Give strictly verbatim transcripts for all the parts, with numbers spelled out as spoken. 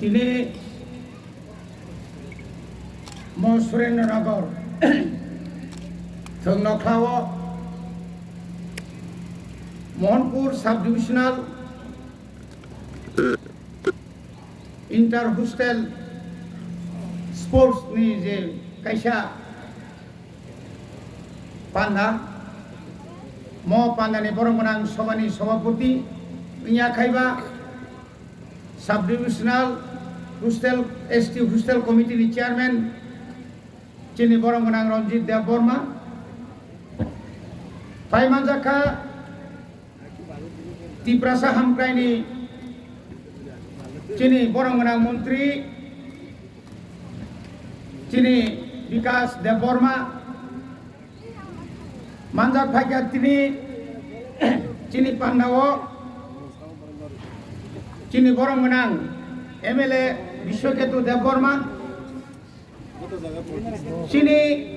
Tini mo Surendranagar thwng nokhlao Mohanpur Sub Divisional Inter Hostel Sports ni je kaisa panda, mo panda ni borok gwnang sobha ni sobhapoti wngya khaiba Sub Divisional Hostel, S T Hostel Committee ni Chairman chini borok gwnang Ranjit Debbarma. Phai manjakha Tiprasa Hamkrai ni chini borok gwnang Montri chini Bikas Debbarma. Manjak phaikha tini chini pandao chini borok gwnang M L A Biswaketu Debbarma, chini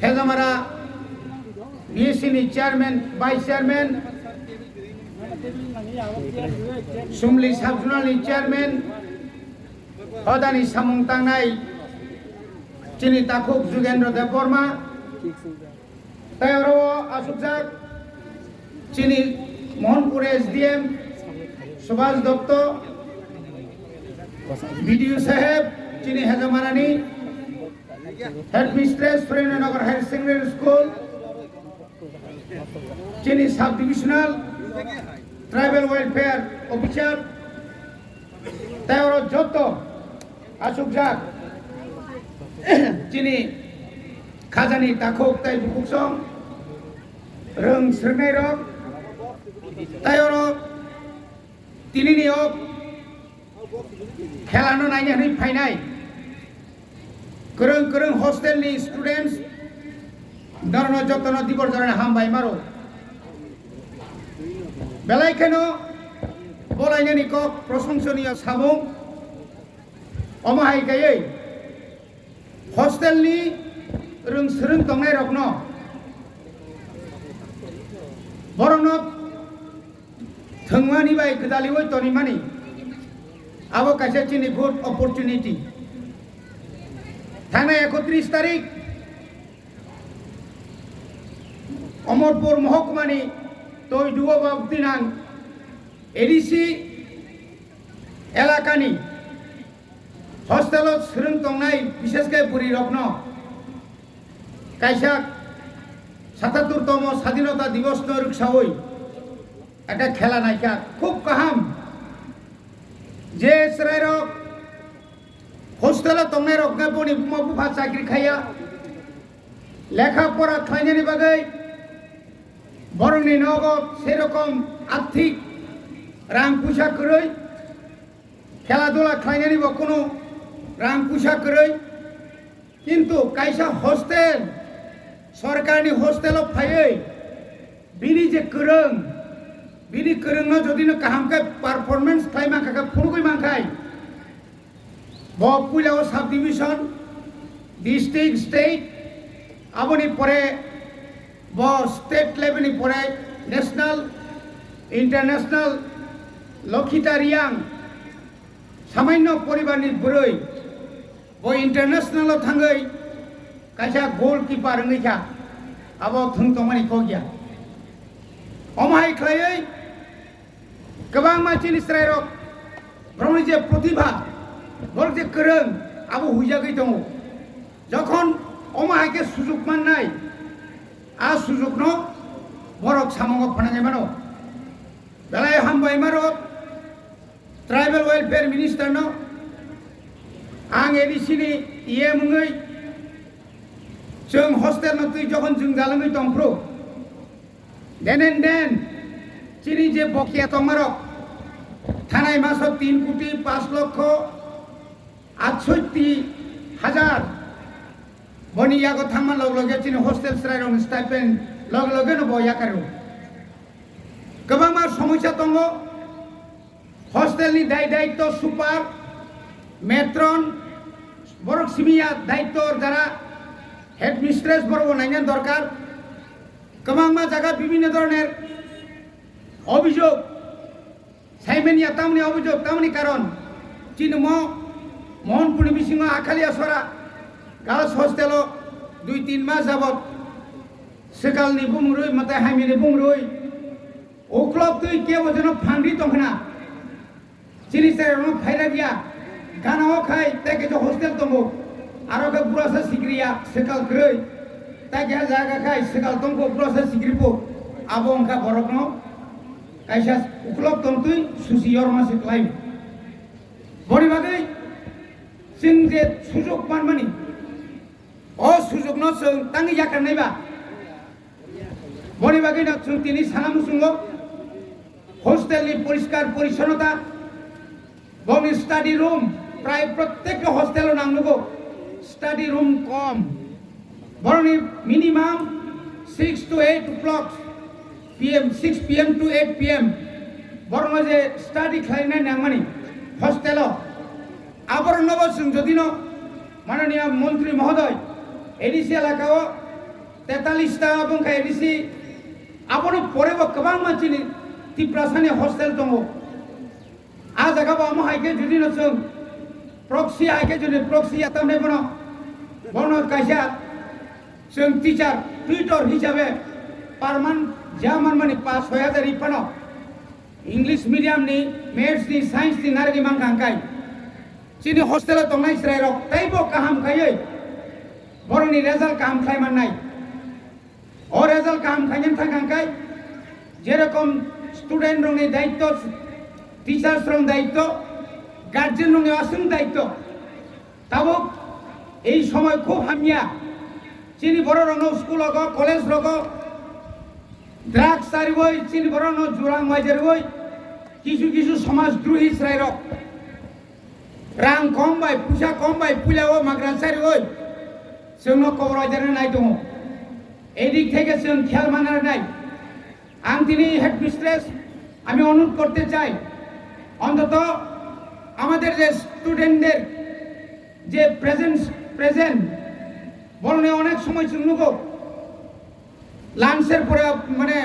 Hejamara B S C ni Chairman, Vice Chairman, Sumli Sub Zonal ni Chairman, hodani samung tangnai chini takhuk Jugendra Debbarma, tei oro asukjak chini Mohanpur S D M Subhas Dotto, B D O saheb chini Hejamarani, Headmistress Surendranagar Higher Secondary School, chini Sub Divisional Tribal Welfare Officer, tei oro joto asukjak chini khajani takhuk tei bukuksong rwng swrwngnairok, tei oro tinini o khelano naina hwnwi phainai kwrwng kwrwng hostel ni students norokno jotono dibor jorani hambai maro. Belai kheno bolainani kok prosongchoniyo samung. Omo hai kaiwi hostel ni rwng swrwng tongnai rokno borokno thwngmani bai gwdaliwi tonimani abo kaisa chini good opportunity. Thangnai ekotris tarik Omorpur mohokmani Toiduo Babtinang A D C elakani hostelo swrwng tongnai, bishesh khe bwrwi rokno kaisa satattur tomo Sadinota Divosno rwksawi ekta khela naikha, khub kaham je chwrairok hostelo tongnai rok khe boni buma bupha chakri khaiya, lekha pora khlainani bagwi borokni nogo serokom arthik rang puisa kwrwi, khela dula khlainani bo kunu rang puisa kwrwi, kintu kaisa hostel, sorkarni hostelo phaiwi bini je kwrwng, bini kwrwngno jodi no kaham khe performance khlai mankha khe, phunugwi mankhai, bo puila o sub division, district, state, aboni pore bo state level ni pore national, international, Lokhita Riyang, samaino poribar ni bwrwi bo international o thangwi kaisa goalkeeper wngwi kha, abo thwng tongmani kok ya. Omo hai khlaiwi kwbangma chini chwrairok borokni je protibha, borok je kwrwng, abo huijagwi tongo. Jokhon omo hai khe sujuk mannai, a sujukno borok samungo phanangwi mano. Belai hambai maro Tribal Welfare Minister no, ang A D C ni E M wngwi chwng hostel no twi jokhon jwngjal wngwi tongphru, then and then chini je bokiya tongmarok thanai maso tin koti paanch lokho atshotti hajar boni yago thangma log loge chini hostel chwrairokni stipend log loge no bo yakaro. Kwbangma somosya tongo. Hostel ni dai daitto super, matron, borok simiya daitto jara headmistress borok bo naina dorkar. Kwbangma jaga bibhinno dhoroner obhijog Saimanya tamni obujok, tamni karon chini mo Mohanpurni bisingo Akhalia Sora Girls Hostel o dui tin mas jabot swkalni bumung rwi, mwtai hamyani bumung rwi, uklok twi kebo jeno phanri tongkhna. Chini cherairokno phairadiya, gana o khai tei kaisa hostel tongo, aro khe burasa sikriya swkal kwrwi, tei kaisa jaga khai swkal tongkho burasa sikripo, abo wngkha borokno kaisa uklok tongtwi susi yorma se kwlai. Boni bagwi chwng je sujok manmani, o sujokno chwng tangwi yakarnai ba. Boni bagwino chwng tini sana muchungo hostel ni poriskar poricchonnota, boni study room, prai prottekta hostel o nang nugo study room kom. Boroni minimum six to eight o'clock P M, six P M to eight P M borokno je study khlaina nangmani hostel o. Aborokno bo chwng jodino mananiya montri mohodoy A D C elaka o tetallis ta bwkha A D C, abono pore bo kwbangma chini Tiprasani hostel tongo. A jaga bo amo hai khe jodi no chwng proxy hai khe jodi proxy ya tamni bono, bono kaisa chwng teacher, tutor hisabe per month ja manmani paanch soi hajar ri phano English medium ni, maths ni, science ni narwgwi mankha hwnkhe chini hostel o tongnai chwrairok teibo kaham khaiwi borokni result kaham khlai mannai. O result kaham khainani thang kha hwnkhe jerokom student rokni daitto, teachers rokni daitto, guardian rokni aswk daitto. Tabuk ei somoy khub hamya. Chini borok rokno school rogo, college rogo drugs chariwi, chini borok rokno jurang waijarwi, kisu kisu somaj drohi chwrairok rang kom bai, puisa kom bai puila o magrang chariwi chwngno kobor waijarna nai tongo. Edik theke chwng khel manna nai. Ang tini headmistress, আমি অনুরোধ করতে চাই, অন্তত আমাদের যে স্টুডেন্টদের যে presence, present বরং অনেক সময় চুন্নুকো লাঞ্চের পরে, মানে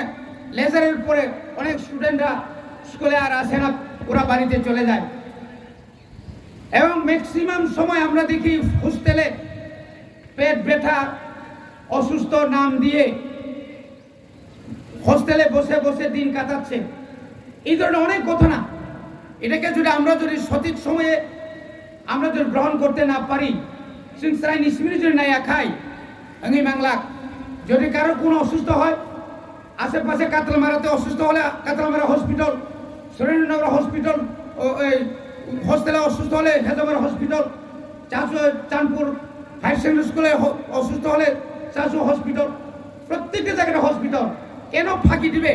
লেজারের পরে অনেক স্টুডেন্টরা স্কুলে আর আসে না, ওরা বাড়িতে চলে যায়। এবং ম্যাক্সিমাম সময় আমরা দেখি হোস্টেলে পেট ব্যথা, অসুস্থ নাম দিয়ে হোস্টেলে বসে বসে দিন কাটাচ্ছে। এই ধরনের অনেক ঘটনা। এটাকে যদি আমরা যদি সঠিক সময়ে আমরা যদি গ্রহণ করতে না পারি, chwng chwrai ni simi ni jodi naiya khai, wngwi manglak. Jodi karo kuno osusto hoi, ashe pashe Katalmara te osusto hole Katalmara hospital, Surendra Nagar hospital, o, ei, hostel e osusto hole Hejamara hospital, Chachu Chanpur Higher Secondary School e ho-, osusto hole Chachu hospital, প্রত্যেকটা জায়গায় হসপিটাল। কেন ফাঁকি দিবে?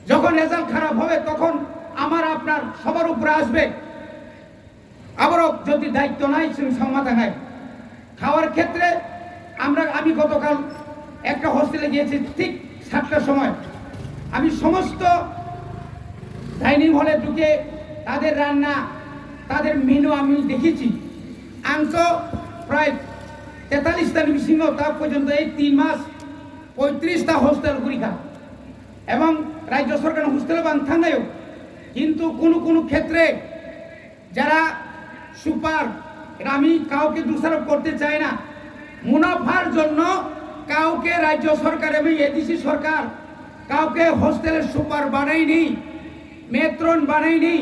যখন রেজাল্ট খারাপ হবে, তখন আমার আপনার সবার উপরে আসবে। আবারও যদি দায়িত্ব নাই, chwng songma tangnai. খাওয়ার ক্ষেত্রে আমরা, আমি গতকাল একটা হোস্টেলে গিয়েছি ঠিক সাতটার সময়। আমি সমস্ত ডাইনিং হলে ঢুকে তাদের রান্না, তাদের মেনু আমি দেখেছি। Ang to prai tetallis ta ni bisingo ta porjonto ei tin mas poitris ta hostel guri kha. Ebong rajyo sorkar hostel o ang thangnai o. Kintu kunu kunu khetre jara super, আমি কাউকে দোষারোপ করতে চাই না, মুনাফার জন্য কাউকে রাজ্য সরকার এবং এডিসি সরকার কাউকে হোস্টেলের সুপার বানায়নি, মেট্রন বানায়নি।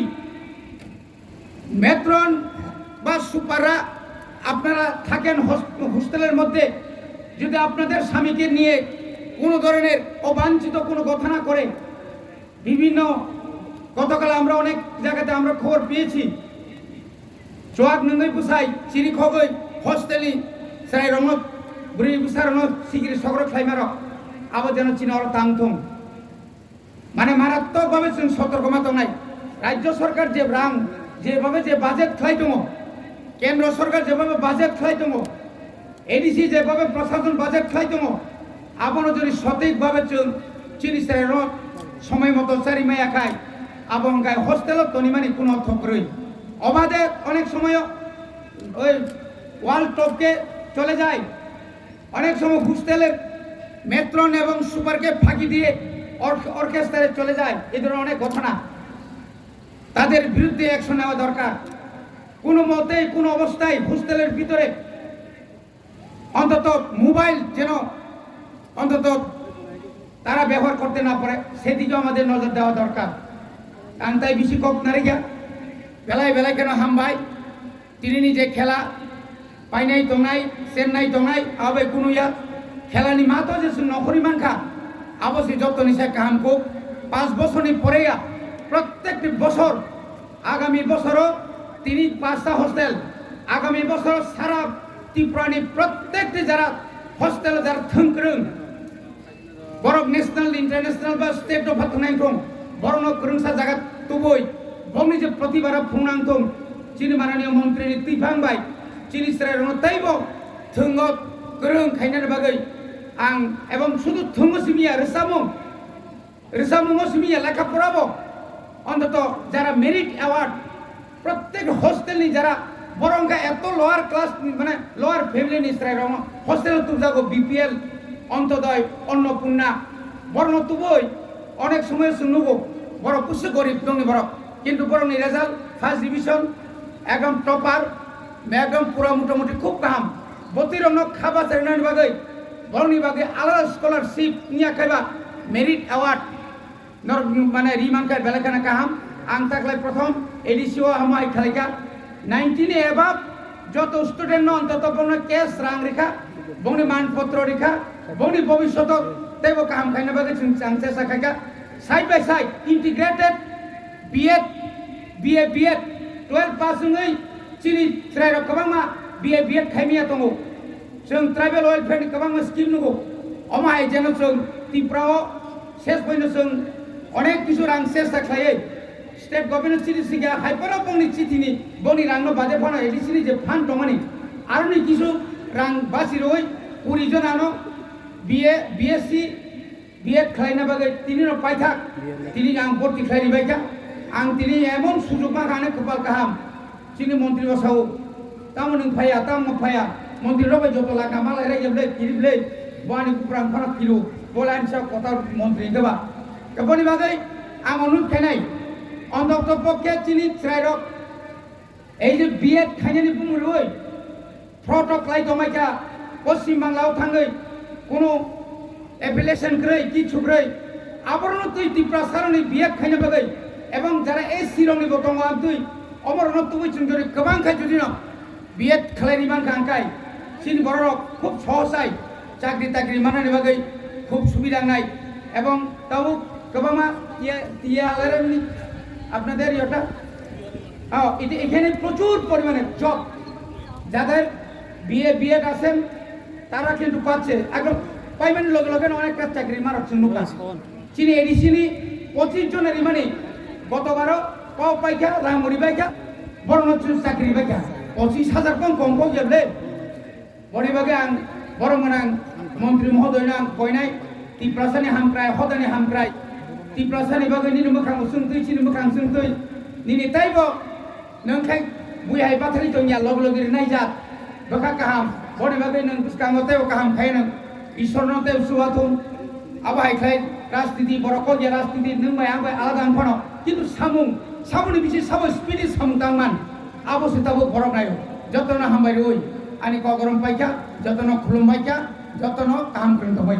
মেট্রন বা সুপাররা আপনারা থাকেন হোস-, হোস্টেলের মধ্যে, যদি আপনাদের স্বামীকে নিয়ে কোনো ধরনের অবাঞ্ছিত কোনো ঘটনা করে, বিভিন্ন, গতকাল আমরা অনেক জায়গাতে আমরা খবর পেয়েছি, chuak nungwi bwsai chiri khogwi hostel ni chwrai rokno, bwrwi bwsa rokno sikiri sokro khlaima rok, abo jeno chini oro tang thung. Mane marattok bhabe chwng sotorkoma tongnai. Rajyo sorkar je rang, jebhabe je budget khlai tongo, kendro sorkar jebhabe budget khlai tongo, ADC যেভাবে প্রশাসন বাজেট খাই tongo, abono যদি সঠিকভাবে chwng chini chwrairok সময় মতো চারি মাইয়া খাই, abo hwnkhe হোস্টেলো tonimani কোনো অর্থ kwrwi. অবাধে অনেক সময় ওই ওয়াল টপকে চলে যায়। অনেক সময় হোস্টেলের মেট্রন এবং সুপারকে ফাঁকি দিয়ে অর-, অর্কেস্ট্রায় চলে যায়। এই ধরনের অনেক ঘটনা। তাদের বিরুদ্ধে অ্যাকশন নেওয়া দরকার। কোনো মতেই, কোনো অবস্থায় হোস্টেলের ভিতরে অন্তত মোবাইল যেন অন্তত তারা ব্যবহার করতে না পারে, সেদিকেও আমাদের নজর দেওয়া দরকার। Ang tai bisi kok narikya, belai belai kheno hambai, tini ni je khela, painai tongnai, chennai tongnai, abai kunuya, khela ni mato je chwng nokhorwi mankha, abo se jottoni se kaham kok, pas bosorni poreya, prottekti bosor, agami bosoro tini pasta hostel, agami bosoro sara Tripura ni prottekti jara hostel jara thwng kwrwng, borok national, international ba state dopha thwngnai wngthung, borokno kwrwngsa jaga tubui, bokni je protibara phungnang thung, chini mananiya montri ni twiphang bai, chini chwrairokno teibo thwngo kwrwng khainani bagwi ang, ebong sudu thwngo simiya rwchapmung, rwchapmungo simiya lekha porabo, ontoto jara merit award, prottek hostel ni jara borok wngkha eto lower class ni, mane lower family ni chwrairokno hostel o tubjago, B P L, Ontodoi, Annapurna, borokno tubui onek somoy chwng nugo, borok kusu gorib dongni borok, kintu borokni result first division, ekdom topper, ekdom pura motamuti khub kaham. Botwi rokno khaba charinani bagwi, borokni bagwi alada scholarship wngya khaiba merit award. Norok mane ri mankha belai kheno kaham. Ang taklai prothom A D C o hambai khlaikha. Nineteen above joto student no ontoto bongno cash rang rikha, bongni man potro rikha, bongni bobishoto teibo kaham khaina bagwi chwng chang chesa khaikha. Side by side integrated B Ed, B A, B Ed, twelve pass wngwi chini chwrairok kwbangma B A, B Ed khaimaya tongo. Chwng tribal welfare ni kwbangma scheme nugo. Omo hai jeno chwng Tripura o ses poino chwng onek kisu rang chesta khlaiwi state government chini sikha hai phano bongni chithini bongni rangno bade phano A D C ni je fund tongmani aroni kisu rang basi rwi kuri jonano B A, B S C, B Ed khlaina bagwi tini no paithak, tini ang borti khlai ribaikha. Ang tini emon sujok mankha ani kwpal kaham. Chini montri bo sao, tamo nwng phaiya, tamo phaiya. Montri rok bai joto laka malai rai jeble, kirible. Bo ani kuprang phano kiru, bo lain sa kota montri hwnkhe ba. Boni bagwi ang onurod khainai, ontokto pokhe chini chwrairok ei je B Ed khainani bumung rwi, Fraud rok khlai tongmai kha, Poschim Bangla o thangwi kunu application kwrwi, kichu kwrwi, aborokno twi Tiprasa rokni B Ed khaina bagwi, ebong jara S C rokni bo tongo amtwi, omorokno tubui chwng jori kwbang kha judino B Ed khlai ri mankha, hwnkhai chini bororok khub sohosai chakri takri manani bagwi khub subida wngnai, ebong tabuk kwbangma tiya, tiya alaremni apnader yota. Oh, এটি এখানে প্রচুর পরিমাণে জব, যাদের BA BEd আছেন, তারা কিন্তু পাচ্ছে। এখন পাইবেন লগে লগে অনেকটা চাকরি মারা হচ্ছে নৌকা। চিনি এডিসি নি পঁচিশ জনের ইমানি গতবারও পাও পাইখা, রামুড়ি পাইখা, বড় হচ্ছে চাকরি পাইখা। পঁচিশ হাজার কম কম কম যাবে। Boni bagwi ang borok gwnang montri mohodoino ang koinai, Tiprasani hamkrai, hodani hamkrai, Tiprasani bagwi nini mwkhang chwngtwi, chini mwkhang chwngtwi, nini teibo nwng khai bui hai bathari tongya log logi rinai jat, bwkha kaham, boni bagwi nwng bwskango teibo kaham khai nwng Ishwarno teibo chubathung. Abo hai khlai rajniti, borok kok ya rajniti, nwng bai ang bai alada wng phano, kintu samung, saboni bisi sabo speed samung tangman, abo se tabuk borok naio. Jotono hambai rwi, ani kok gorom paikha, jotono khulum baikha, jotono kaham kwrwng tongbai.